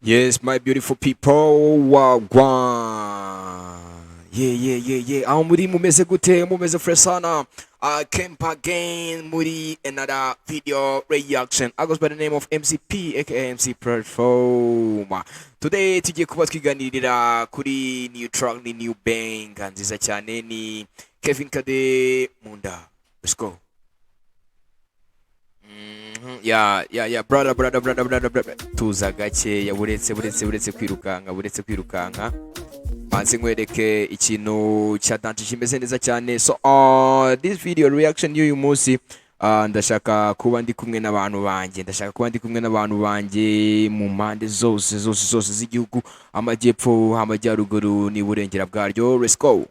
Yes, my beautiful people, wagwan. Yeah. Aho muri mumeze gute? Mumeze fresh sana. I came back again muri another video reaction. I goes by the name of MCP, aka MC Platform. Today tugiye kuba twiganirira kuri new track, ni new bang nziza cyane, ni Kevin Kade, Munda. Let's go. Yeah, brother, brother, brother, brother, brother. Tuza gakeya, buretse, buretse, buretse kwirukanka, buretse kwirukanka. Manze nkwereke ikintu cya danger kimeze neza cyane. So, this video reaction y'uyu munsi, ndashaka kuba ndi kumwe n'abantu banjye, ndashaka kuba ndi kumwe n'abantu banjye mu mpande zose zose zose z'igihugu, amajyepfo, amajyaruguru n'iburengera bwaryo. Let's go.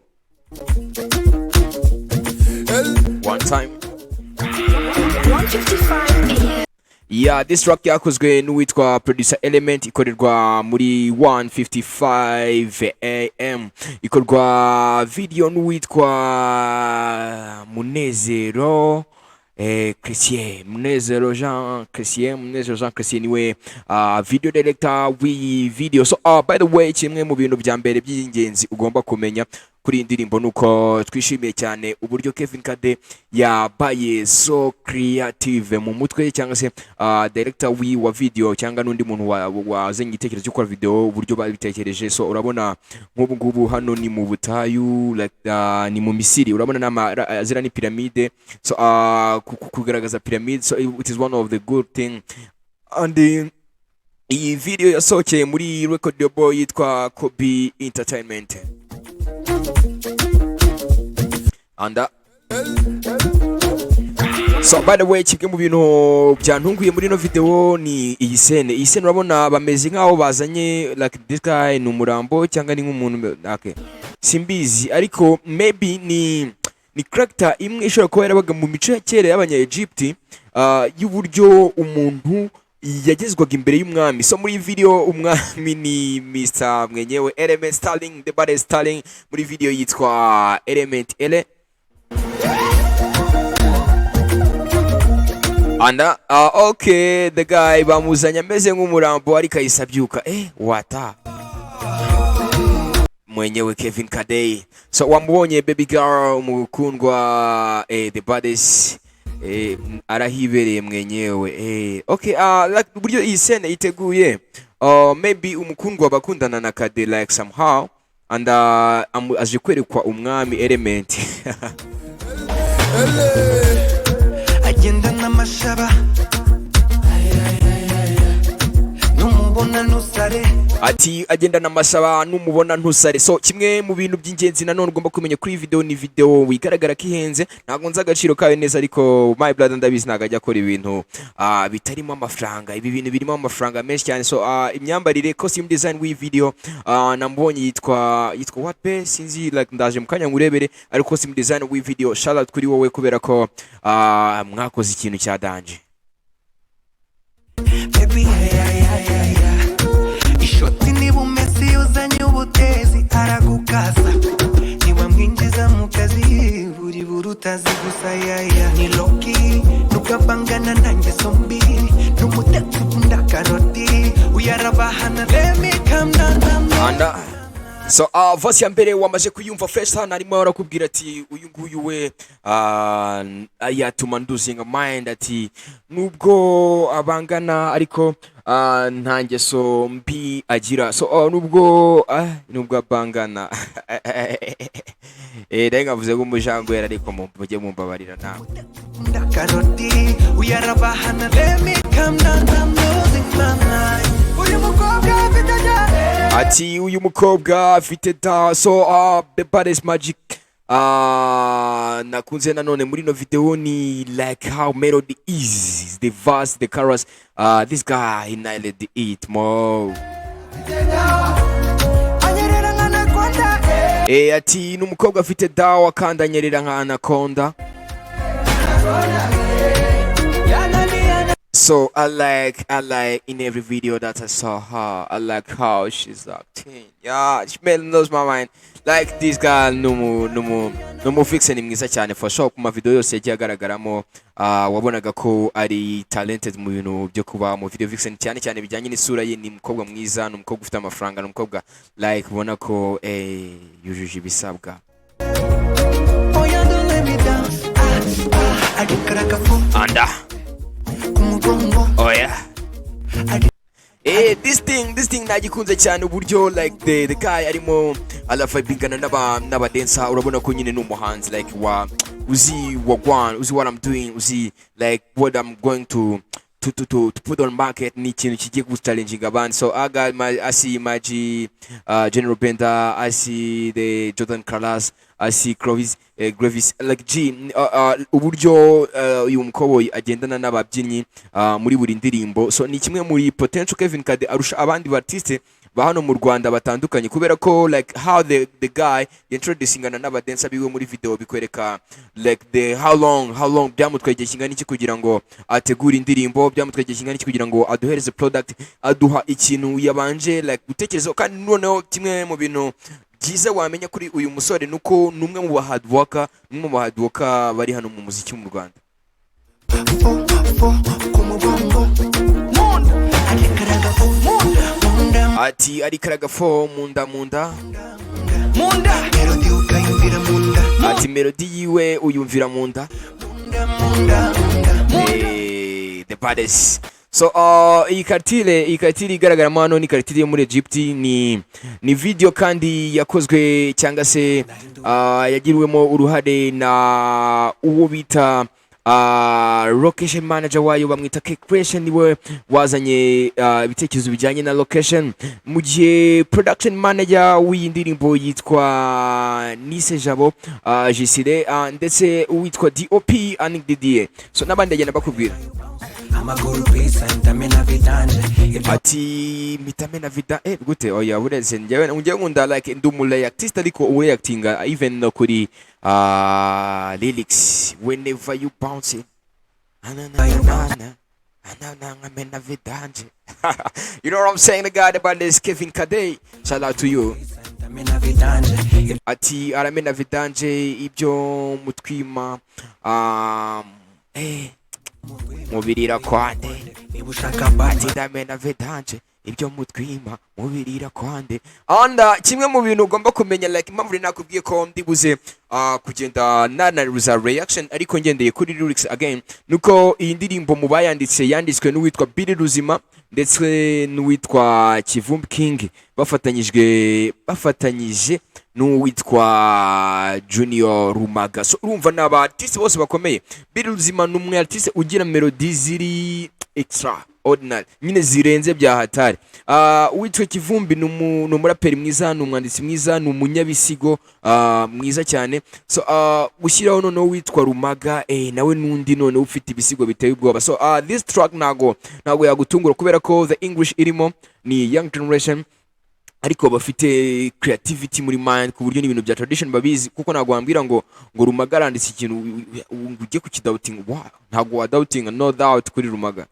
One time. 1:55 a.m. Yeah, this track yakozwe n'uwitwa Producer Element, ikorerwa muri 1:55 AM, ikorwa video n'uwitwa Munezero Christian, Munezero Jean Christian, Munezero Jean Christian niwe video director w'iyi video. So, by the way, kimwe mu bintu bya mbere by'ingenzi ugomba kumenya kuri iyi ndirimbo nuko twishimiye cyane uburyo Kevin Kade yabaye so creative mu mutwe, cyangwa se director wa video cyangwa n'undi muntu wazanye igitekerezo cyo gukora video, uburyo babitekereje. So urabona nk'ubu ngubu hano ni mu butayu, like, ni mu Misiri, urabona n'ama zira ni pyramide. So kugaragaza pyramide, so it is one of the good thing. And iyi video yasohokeye muri record label yitwa Kobe Entertainment. And so by the way, kimwe mu bintu byantunguye muri ino video ni iyi scene. Iyi scene urabona bameze nkaho bazanye, like, this guy ni umurambo cyangwa ni nk'umuntu, okay, simbizi, ariko maybe ni character imwe ishobora kuba yarabaga mu mico ya kera y'abanya Egypt, y'uburyo umuntu yagezwaga imbere y'umwami. So muri iyi video umwami ni Mr mwenyewe Element Sterling, the baddest Sterling, muri video yitwa Element Ele. And okay, the guy bamuzanye ameze nk'umurambo, ariko ahise abyuka. Wata mwenyewe Kevin Kade. So wamubonye baby girl umukundwa, the baddest, arahibereye mwenyewe. Okay, like uburyo iyi scene iteguye, maybe umukundwa bakundana na Kade, like somehow, and aje kwerekwa umwami Element. Agenda n'amashaba, numubona ntusare. Ati agenda n'amasaba, numubona ntusare. So kimwe mu bintu by'ingenzi nanone ugomba kumenya kuri iyi video, ni video wigaragara ko ihenze. Ntabwo nzi agaciro kayo neza, ariko my brother ndabizi ntabwo ajya akora ibintu bitarimo amafaranga. Ibi bintu birimo amafaranga menshi cyane. So imyambarire, costume design w'iyi video, namubonye yitwa what pe, sinzi, like ndaje mu kanya ngurebere, ariko costume design w'iyi video, shout out kuri wowe kubera ko mwakoze ikintu cya danger. Baby, yeah, yeah. Ishoti niba umesi uzanye ubutezi aragukasa, niwamwinjiza mu kazi buri buri utazi gusa yaya ni loki nugabangana nanjye sombi n'umutetsi ukunda karoti uyarabahana. Let me come down, down, down. And so verse ya mbere wamaze kuyumva fresh hano, arimo arakubwira ati uyu nguyu we yatuma ndosinga mind, ati nubwo abangana ariko nta ngeso mbi agira. So nubwo abangana, rero nkavuze ko umujangwera, ariko mujye mumbabarira nawe. Ukunda karoti uyarabahana. Let me come down, I'm losing my mind. Uyu mukobwa afite da. Ati uyu mukobwa afite da. So the baddest magic nakunze nanone muri no video ni like how melody is, the verse, the chorus, this guy, he nailed it mo. Anyerera nka anaconda. Ati ni umukobwa afite dawa kandi anyerera nka anaconda. So I like in every video that I saw her, I like how she's acting. Yeah, she made lose my mind. Like this girl, numu vixen mwiza cyane for sure. Ku ma video yose yagiye agaragaramo, wabonaga ko ari talented mu bintu byo kuba mu video vixen, cyane cyane bijyanye n'isura ye. Ni umukobwa mwiza, ni umukobwa ufite amafaranga, ni umukobwa like ubona ko yujuje ibisabwa. Oh yeah, don't let me down. Ah, ah, arikaraga fo Anda ku mugongo. Oh yeah. Ari This thing nagikunze cyane, uburyo like the guy arimo aravibingana n'aba dancer. Urabona ko nyine ni umuhanzi like wa uzi wagwan, uzi what I'm doing, uzi like what I'm going to put on market. Ni ikintu kigiye guchallenginga abandi. So I got my I see my G, General Bender, I see the Jordan Carlas, I see Gravis, Gravis like G, uburyo uyu mukoboyi agendana n'ababyinnyi muri buri ndirimbo. So ni kimwe muri potential Kevin Kade arusha abandi ba artiste ba hano mu Rwanda batandukanye, kubera ko like how the guy introducingana n'abadancer biwe muri video bikwereka like the how long byamutwaye, igihe kingana iki kugira ngo ategure indirimbo, byamutwaye igihe kingana iki kugira ngo aduhereze product, aduha ikintu yabanje like gutekerezaho. Kandi noneho kimwe mu bintu byiza wamenya kuri uyu musore ni uko ni umwe mu ba hard worker, ni umwe mu ba hard worker bari hano mu muziki mu Rwanda. Fo fo ku mugongo. Arikaraga fo munda. Ati arikaraga fo munda munda. Munda. Melody ukayumvira munda. Ati melody yiwe uyumvira munda. Munda munda munda. The baddest. So iyi kartire igaragaramo hano ni kartire yo muri Egypt. Ni video kandi yakozwe cyangwa se yagiriwemo uruhare na uwo bita location manager wayo, bamwita K Creation, niwe wazanye ibitekerezo bijyanye na location, mu gihe production manager w'iyi ndirimbo yitwa Nise Jabo Gisire, ndetse uwitwa DOP Anik Didier, so n'abandi bagenda bakubwira. Amaguru pisa ndamena vidanje ibyo. Ati mitamena vida gute? Oya, bureze njyewe nkunda like ndi umu artist, ariko ureactinga even no kuri lyrics. Whenever you bounce it, na na na na vidanje, you know what I'm saying? The guy about this, Kevin Kade, shout out to you. Ndamena vidanje ibyo. Ati aramena vidanje ibyo mutwima, mubirira kwande. Niba ushaka bati. Ati ndamena vidanje ibyo mutwima mubirira kwande. Anda kimwe mu bintu ugomba kumenya, like impamvu rero nakubwiye ko ndibuze kugenda nanaruza reaction ariko ngendeye kuri lyrics again, nuko iyi ndirimbo mu bayanditse yanditswe n'uwitwa Billy Ruzima ndetse n'uwitwa Kivumbi King, bafatanyije n'uwitwa Junior Rumaga. So urumva ni aba artiste bose bakomeye. Billy Ruzima ni umwe artiste ugira melody ziri extraordinary nyine, zirenze bya hatari. Uwitwa Kivumbi ni umuraperi mwiza, ni umwanditsi mwiza, ni umunyabisigo mwiza cyane. So gushyiraho noneho uwitwa Rumaga, nawe n'undi noneho ufite ibisigo biteye ubwoba. So this track ntago yagutungura, kubera ko the English irimo ni young generation ariko bafite creativity muri mind, ku buryo n'ibintu bya tradition babizi, kuko ntabwo wambwira ngo Rumaga aranditse ikintu ujye kukidoubtinga. Wow, ntabwo wadoubtinga, no doubt kuri Rumaga.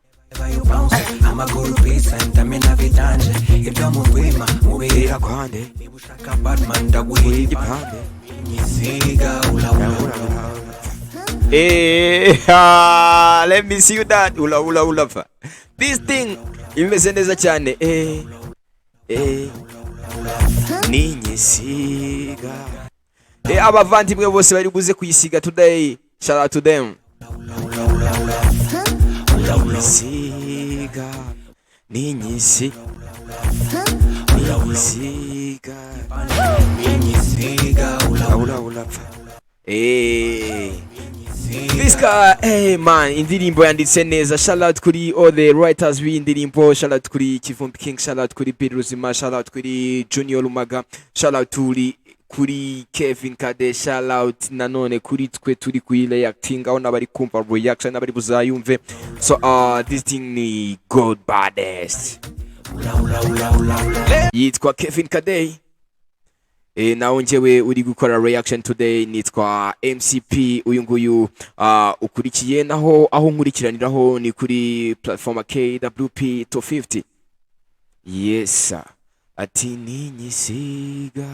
Amaguru pisa ndamena vidanje ibyo mutwima mubirira. Kwande. Niba ushaka batman, ndaguha igipande. Nyisiga ula ula ula. Ah, let me see you that ula ula ula fa. This thing imeze neza cyane. Ninyisiga. Abavandimwe bose bari buze kuyisiga today. Shout out to them. Ninyisiga. Ninyisi. Ninyisiga. Nyisiga ula. Ula ula fa. This guy, hey man, indirimbo yanditse neza. Shout out kuri all the writers b'indirimbo. Shout out kuri Kivumbi King, shout out kuri Bill Ruzima, shout out kuri Junior Rumaga, shout out kuri Kevin Kade, shout out nanone kuri twe turi kuri reacting, aho n'abari kumva reaction n'abari buzayumve. So this thing ni good baddest. Yitwa Kevin Kade. Nawe njyewe uri gukora reaction today nitwa MCP. Uyu nguyu ukurikiye, naho aho nkurikiraniraho ni kuri platform KWP 250. Yes sir. Ati ninyisiga.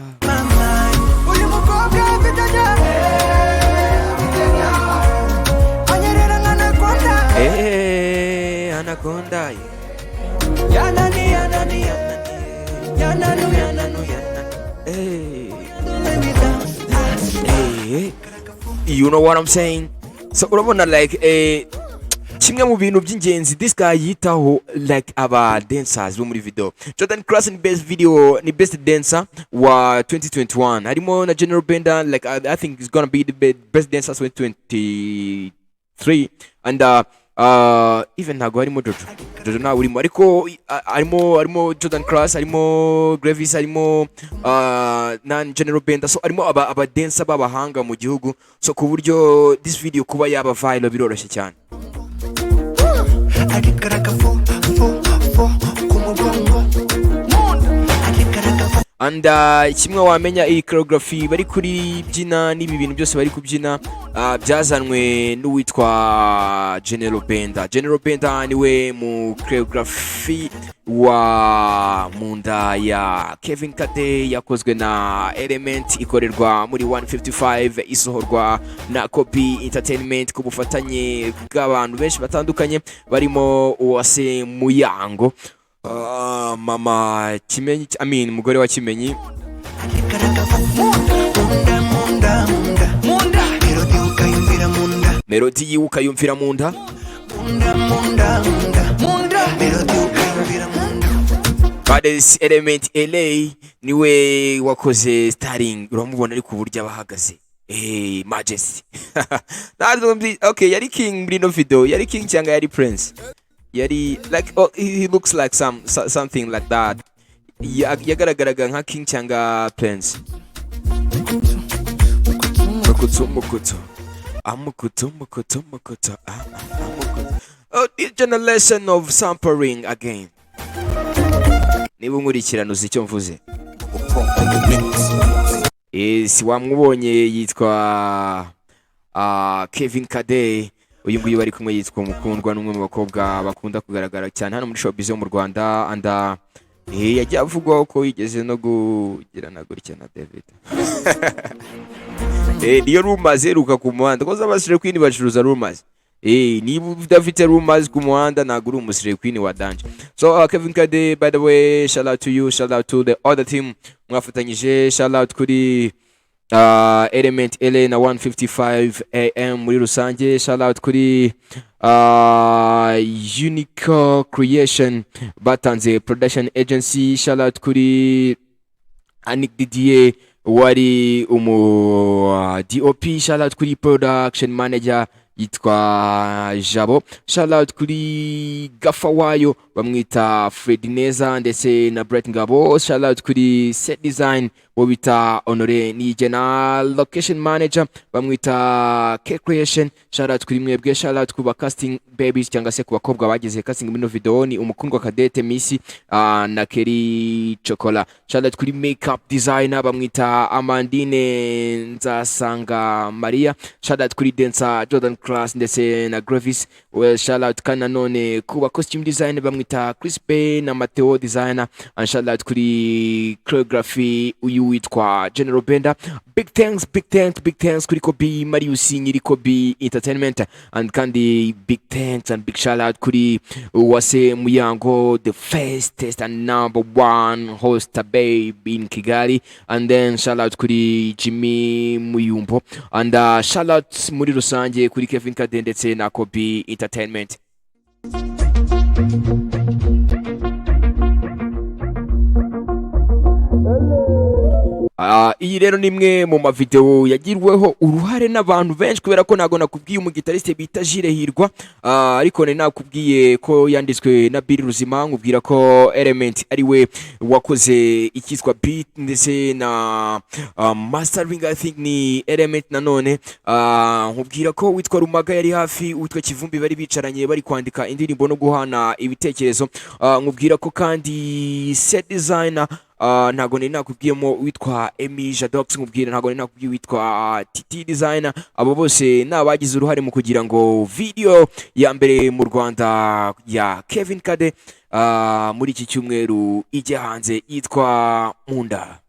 Uyu mukobwa afite anyerera nk'anakonda. Anaconda. Yanani yanani yananu yananu. You know what I'm saying? So urabona like kimwe mu bintu by'ingenzi this guy yitaho, like aba dancers bo muri video. Jordan Class ni best video, ni best dancer wa 2021. Harimo na General Bender, like I think he's gonna be the best dancer 2023, and even ntabwo harimo Jojo. Jojo ntawe urimo, ariko harimo Jordan Class, harimo Gravis, harimo na General Bender. So harimo aba dancer b'abahanga mu gihugu, so ku buryo this video kuba yaba viral biroroshye cyane. Arikaraka fo fo fo ku mugongo, arikaraka fo. And kimwe wamenya, iyi choreography bari kuri byina n'ibi bintu byose bari kubyina byazanwe n'uwitwa General Benda. General Benda niwe mu choreography wa Munda ya Kevin Kade, yakozwe na Element, ikorerwa muri 155, isohorwa na Copy Entertainment ku bufatanye bw'abantu benshi batandukanye barimo Uwase Muyango, mama Kimenyi, I mean umugore wa Kimenyi. Arikaraka fo munda munda munda munda, melody ukayumvira munda. Melody yiwe ukayumvira mu nda. Munda munda munda munda, melody ukayumvira munda. Bades Element LA niwe wakoze styling. Uramubona ariko uburyo aba ahagaze. Majesty. Ntabwo okay, yari king muri ino video, yari king cyangwa yari prince, yari like, oh, he looks like something like that. Yagaragaraga nka king cyangwa prince. Mukutu mukutu amukutu mukutu mukutu, ah, ah, amukutu. Oh, this generation of sampling again. Niba unkurikirana uzi icyo mvuze. Si wamubonye, yitwa Kevin Kade. Uyu nguyu bari kumwe yitwa Mukundwa, n'umwe mu bakobwa bakunda kugaragara cyane hano muri showbiz yo mu Rwanda, and yagiye avugwaho ko yigeze no kugirana gutya na David. Niyo rumors iheruka ku muhanda, kuko aba slay queen bacuruza rumors. Niba udafite rumors ku muhanda, ntabwo uri umu slay queen wa danger. So Kevin Kade, by the way, shout out to you, shout out to the other team mwafatanyije, shout out kuri Element LA na 155 AM muri rusange, shout out kuri Unique Creation batanze production agency, shout out kuri Anik Didier wari umu DOP, shout out kuri production manager yitwa Jabo, shout out kuri Gafa wayo bamwita Fred Neza ndetse na Brett Ngabo, shout out kuri set design wo bita Honore Niyigena, location manager bamwita K Creation. Shout out kuri mwebwe, shout out ku ba casting babies cyangwa se ku bakobwa bagize casting muri ino video, ni Umukundwa Cadette Missy na Kelly Chocola. Shout out kuri makeup designer bamwita Amandine Nzasanga Maria. Shout out kuri dancer Jordan Class ndetse na Gravis. Well, shout out kandi nanone kuba costume designer bamwita Chris Bay na Mateo designer, and shout out kuri choreography uyu witwa General Benda. Big thanks, big thanks, big thanks kuri Kobi Marius nyiri Kobi Entertainment, and kandi big thanks and big shout out kuri Uwase Muyango, the fastest and number one host babe in Kigali, and then shout out kuri Jimmy Muyumbo, and shout out muri rusange kuri Kevin Kade ndetse na Kobi Entertainment. Iyi rero ni imwe mu mavideo yagirweho uruhare n'abantu benshi, kubera ko ntabwo nakubwiye umugitariste bita Jire Hirwa, ariko nari nakubwiye ko yanditswe na Bill Ruzima, nkubwira ko Element ari we wakoze icyitwa beat ndetse na mastering, I think ni Element nanone. Nkubwira ko witwa Rumaga yari hafi, witwa Kivumbi bari bicaranye bari kwandika indirimbo no guhana ibitekerezo. Nkubwira ko kandi set designer Ntago nari nakubwiyemo witwa Emi Jadox, nkubwira ntago nari nakubwiye witwa TT Designer. Abo bose ni abagize uruhare mu kugira ngo video ya mbere mu Rwanda ya Kevin Kade muri iki cyumweru ijye hanze, yitwa Munda.